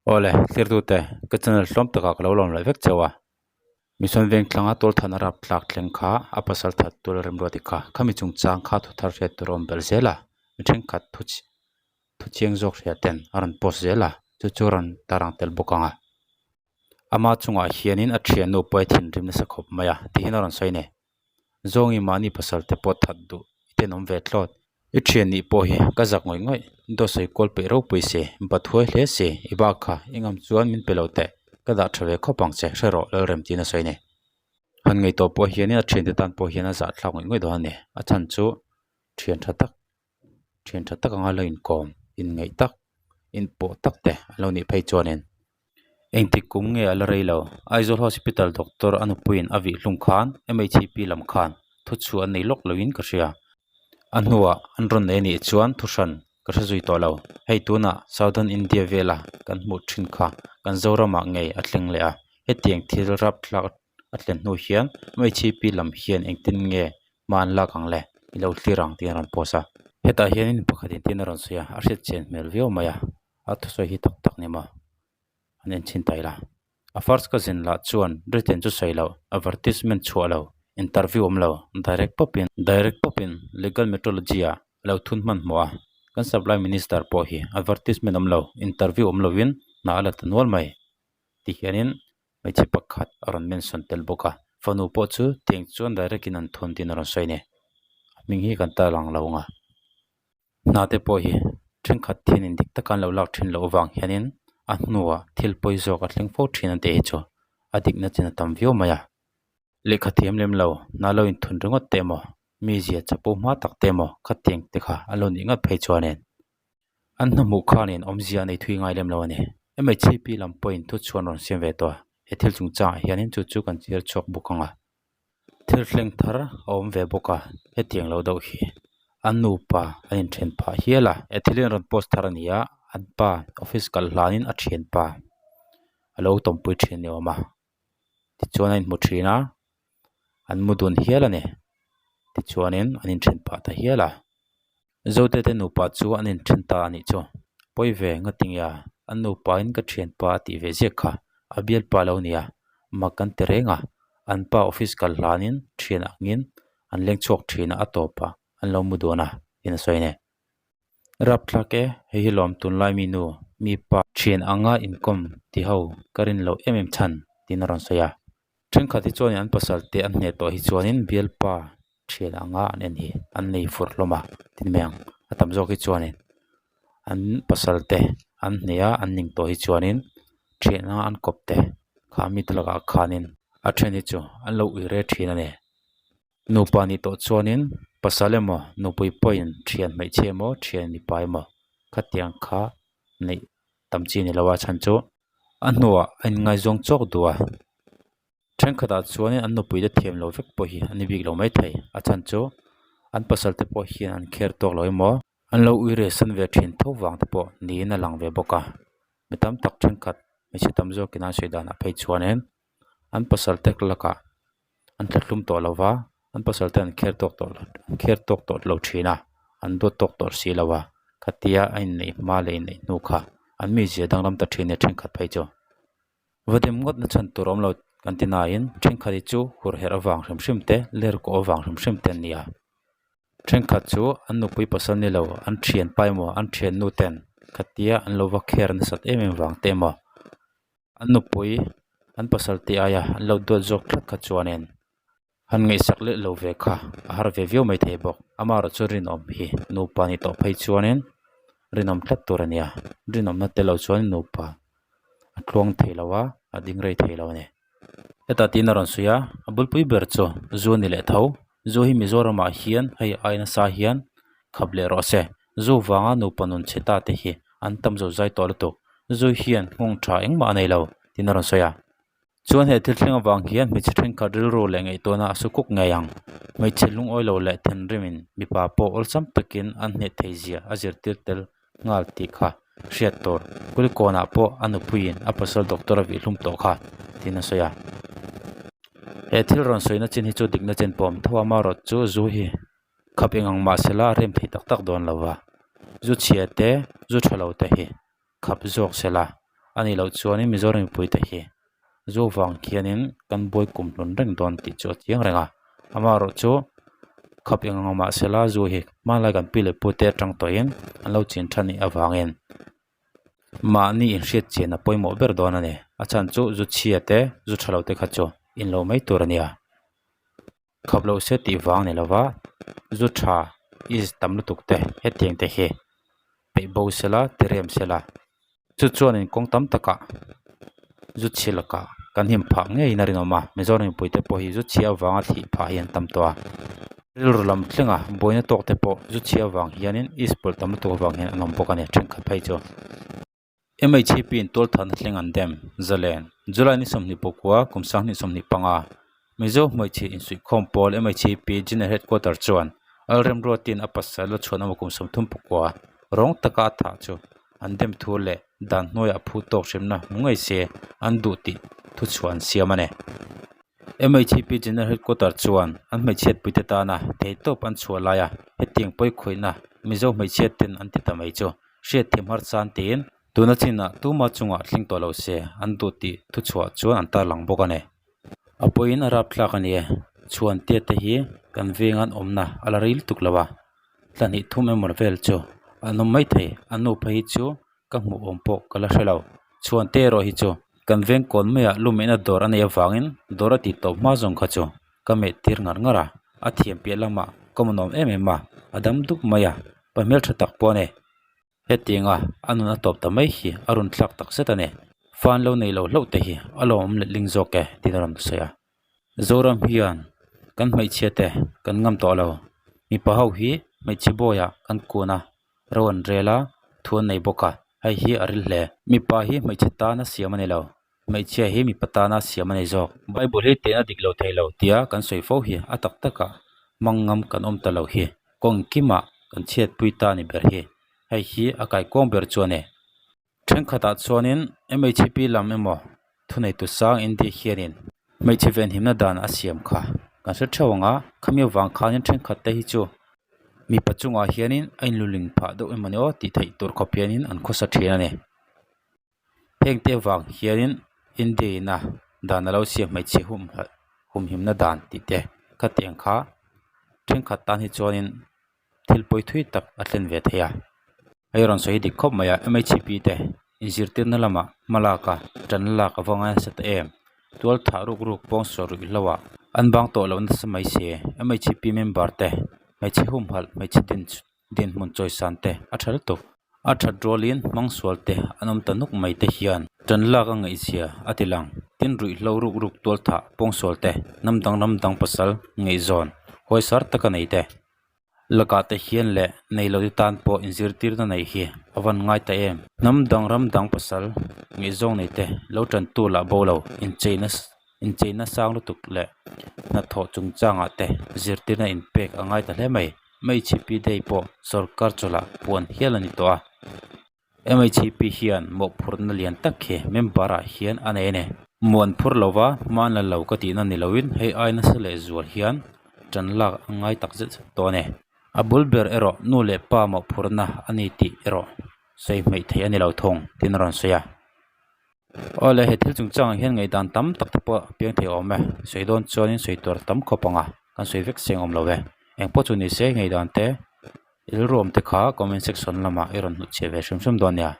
Awle, thirtute, ka channel hlawm takah ka lo lawm leh vek cheu a. Mission Vengthlanga Tualthana rap tlak thleng kha a pasal that tur a remruati kha khami chungchang kha thu thar hriat tur a awm belh zel a, mi thenkhat thu thu chiang zawk hriat ten a rawn post zel a, chu chu a rawn tarang tel bawk ang a. Ama chungah hianin a thiannu pawh a thinrim nasa khawp mai a tihian a rawn sawi a ni. Zawngi mahni pasal te pawh that duh i tenawm ve thlawt. I thian nih pawh hi ka zak ngawih ngawih, dawt sawi kual peih ropui si, bat huai hle si, i bak kha i ngam chuan min pe lo teh, ka dah tha ve khawp ang che, hre rawh Lalremtiin a sawi a ni. Han ngaihtuah pawh hianin a thiante tan pawh hian a zahthlak ngawih ngawih dawn a ni. A chhan chu thian tha tak, thian tha tak anga lo inkawm, inngaih tak, inpawh tak te an lo nih phei chuanin Engtik kum nge a la rei lo? Aizawl Hospital doctor a nupuiin a vih hlum khan MHP lam khan thu chhuah an nei lawk loin ka hria. A hnuah an rawn nei anih chuan thu hran ka hre zui tawh lo. Hei tunah Southern India vela kan hmuh thin kha kan Zoramah ngei a thleng leh a. Hetiang thil rapthlak a thlen hnu hian MHP lam hian engtin nge hma an lak ang le? I lo thlir ang tih an rawn post a. Hetah hianin pakhatin tin a rawn sawi a, a hriatchian hmel viau mai a. A thusawi hi tak tak ni maw? An en chhin ta ila. A first cousin lah chuan written chu sawi loh, advertisement chhuah lo, interview awm lo, direct pawpin direct pawpin legal metrology ah a lo thun hmanhmawh a. Kan supply minister pawh hi advertisement awm lo, interview awm lovin hna a la ta nual mai. Ti hianin hmeichhe pakhat a rawn mention tel bawk a, fanu pawh chu tiang chuan direct in an thun tiin a rawn sawi a ni. A hming hi kan tarlang lo ang a. Hna te pawh hi thenkhat thianin dik taka an lo lak thin loh avang hianin a hnuah thil pawi zawk a thleng fo thin an tih hi chu a dikna chin a tam viau mai a. Lehkha thiam lem lo, hna lo inthun ringawt teh maw, mi zia chapo hma tak teh maw khatiang te kha an lo nih ngat phei chuanin an hnahmuh khanin awmzia a nei thui ngai lem lo a ni. MHCP lam pawhin thuchhuan rawn siam ve tawh a, he thil chungchangah hianin chu chu kan chhiar chhuak bawk ang a. Thil thleng thar a awm ve bawk a hetiang lo deuh hi an nupa an inthen phah hial a he thil hi an rawn post thar a ni a an pa office kal hlanin a thianpa a lo tawmpui thin ni awm a tichuan a inhmu thin a an mu dun hial a ni tichuanin an inthen phah ta hial a Zote te nupa chu an inthen ta a nih chu pawi ve ngatinge a an nupa in ka thianpa a tih ve ziak kha a bialpa lo nia mak kan ti reng a an pa office kal hlanin thian angin an leng chhuak thin a a tawp ah an lo mu dawn a tiin a sawi a ni. Rapthlak e hei hi lawm tunlai mi nu mipa thian anga inkawm ti ho ka rin loh em em chhan tiin a rawn sawi a. Thenkhat hi chuanin an pasal te an hneh tawh hi chuanin bialpa thian anga an en hi an nei fur hlawm a tin mai ang a tam zawk hi chuanin an pasal te an hneh a an ning tawh hi chuanin thian anga an kawp te kha mite lakah khanin a then hi chu an lo ui re thin a ni. Nupa nih tawh chuanin pasal emaw nupui pawhin thian hmeichhia emaw thian mipa emaw khatiang kha neih tam chi a ni lo a chhan chu. A hnuah a inngaizawng chawk duh a thenkhatah chuanin an nupui te thiam lo vek pawh hi a ni bik lo maithei a chhan chu an pasal te pawh hian an kher tawk lo emaw an lo ui reh san ve thin tho vang te pawh niin a lang ve bawk a mi tam tak thenkhat hmeichhe tam zawkin an sawi danah phei chuanin an pasal te lakah an thlahlum tawh lo va an pasal te an kher tawk tawh lo an kher tawk tawh lo thin a an duat tawk tawh si lo a khatia a inneih hma leh inneih hnu kha an mizia danglam ta thin a thenkhat phei chu va dem ngawt na chhan tur awm lo kan ti nain thenkhat hi chu hur herh avang hrim hrim te ler kawh avang hrim hrim te an ni a thenkhat chu an nupui pasal ni lo an thian pa emaw an thiannu ten khatia an lo va kher nasat em em vang te emaw. An nupui an pasal tih aia an lo duat zawk tlat kha chuanin han ngaihsak leh lo ve kha a har ve viau maithei bawk. Amaherawh chu rinawm hi nupa ni tawh phei chuanin rinawm tlat tur a nia. Rinawmna tel lo chuan nupa a tluang thei lo a, a ding rei thei lo a ni. Hetah tiin a rawn sawi a, a bulpui ber chu zu a ni leh tho. Zu hi Mizoramah hian hei ai nasa hian khap leh rawh se. Zu vanga nupa nun chhe ta te hi an tam zo zai tawh lutuk. Zu hian nghawng tha engmah a nei lo tiin a rawn sawi a. Chuan he thil thleng avang hian hmeichhe thenkhat rilru leh ngaihtuahna a su kuk ngei ang. Hmeichhe lungawi lo leh thinrimin mipa pawh awlsam takin an hneh thei zia a zirtir tel nghal tih kha hriat tur. Kulikawnah pawh a nupuiin a pasal doctor a vihhlum tawh kha tiin a sawi a. He thil rawn sawina chin hi chu dikna chen pawh a awm tho a, amaherawhchu chu zu hi khap eng ang mahsela a rem thei tak tak dawn lo va. Zu chhia te, zu tha lo te hi khap zawk sela. A nih loh chuanin Mizoram mipuite hi zu vang khianin kan buai kum hlun reng dawn tih chu a chiang reng a. Amaherawhchu khap eng ang mahsela zu hi hmanlai kan pi leh pute atang tawhin an lo chin tha nih avangin mahni inhriat chian a pawimawh ber dawn a ni. A chhan chu zu chhia te zu tha lo te kha chu in lo mai tur a nia. Khap loh se tih vang ni lova zu tha is tam lutuk te hetiang te hi peih bo sela tirem sela chu chuanin kawng tam takah zu chhi lakah kan him phah ngeiin a rinawm a Mizoram mipui te pawh hi zu chhi avanga thih phah hi an tam tawh a rilru lam thlenga buaina tawk te pawh zu chhi avang hianin is pawlh tam lutuk avang hian an awm bawk a ni thenkhat phei chu. MHP in tualthatna thleng an dem, Zalen, July ni 29 kum 2025, Mizo hmeichhe insuihkhawm pawl MHP General Headquarter chuan Lalremruatin a pasal a chhuan emaw kum 39 rawng taka a thah chu an dem thu leh dan hnuaiah phu tawk hremna hmu ngei se an duh tih thuchhuah an siam a ni. MHP General Headquarter chuan an hmeichhiatpuite tana theihtawp an chhuah laia hetiang pawikhawihna Mizo hmeichhiaten an ti ta mai chu Hriatthiam harsan tiin tuna chinah tuma chungah thleng tawh lo se an duh tih thuchhuah chuan an tarlang bawk a ni. A pawhin a rapthlak a ni e, chhuantia te hi kan venga an awmna a la rei lutuk lo a, thla hnih thum emaw vel chu an awm maithei, a nu phei hi chu ka hmuh awm pawh ka la hre lo. Chhuante erawh hi chu kan veng kawn maiah lumehna dawr a neih avangin dawr a tih tawp hma zawng kha chu ka meh tir ngar ngar a, a thiam piah lamah ka hmuhnawm em em a, a dam dup mai a. Pa hmeltha tak pawh a ni. Hetianga a nun a tawp ta mai hi a rawn thlak tak zet a ni. Fan lo nei lo hlauh te hi a lawmawm letling zawk e tiin a rawn sawi a. Zoram hian kan hmeichhia te kan ngam tawh lo. Mipa ho hi hmeichhe bawiah kan kun a, ro an rel a, thu an nei bawk a, hei hi a ril hle. Mipa hi hmeichhe tana siam a ni lo. Hmeichhia hi mipa tana siam a nei zawk. Bible hi tehna dik lo thei lo tia kan sawi fo hi a tak takah hmang ngam kan awm ta lo hi kawng kimah kan chhiatpui ta ni ber hi. Hei hi a kaikuang ber chu a ni. Thenkhatah chuanin MHP lam emaw thuneitu sang India hianin hmeichhe venhimna dan a siam kha kan hre theuh ang a, khami avang khanin thenkhat te hi chu mipa chungah hianin a inluling phah deuh emaw ni aw tih theih tur khawp hianin an khawsa thin a ni. Hengte avang hianin India ina dan a lo siam hmeichhe humhimna dan tih te khatiang kha thenkhat tan hi chuanin thil pawi thui tak a thlen ve thei a. Hei rawn sawi dik khawp mai a M_H_P te inzirtirna lamah hma lak a tan lak a va ngai ta em tual thah ruk ruk pawng saw ruih hlo ah an bang tawh loh nasa mai si M_H_P member te hmeichhe humhalh hmeichhe din Dinhmun chawisan te a tha lutuk. A that rualin hmang sual te an awm ta nuk mai te hian tan lak a ngaihzia a ti lang. Tin ruihhlo ruk ruk tual thah pawngsual te, hnam dang ram dang pasal ngaihzawn huaisar taka nei te lakah te hian leh nei lo te tan pawh inzirtirna neih hi a van ngai ta em. Hnam dang ram dang pasal ngaihzawng nei te lo tantu lah bo lo incheina incheina sang lutuk leh hnathawh chungchangah te zirtirna inpek a ngai ta hle mai. MHP Day pawh sawrkar chawlhah puan hial a ni tawh a. MHP hian mawhphurhna lian tak hi member ah hian a nei a ni. Muan phur lova hman la lo ka tihna ni loin hei ai nasa leh zual hian tan lak a ngai tak zet zet tawh a ni. A bul ber erawh nu leh pa mawhphurhna a ni tih erawh sawi hmeih theih a ni lo thung tiin a rawn sawi a. Awle he thil chungchangah hian ngaihdan tam tak te pawh a piang thei awm e sawi dawn chuanin sawi tur tam khawp ang a kan sawi vek seng awm lo e engpawh chu ni se ngaihdan te rilru awm te kha comment section lamah i rawn hnutchhiah ve hrim hrim dawn nia.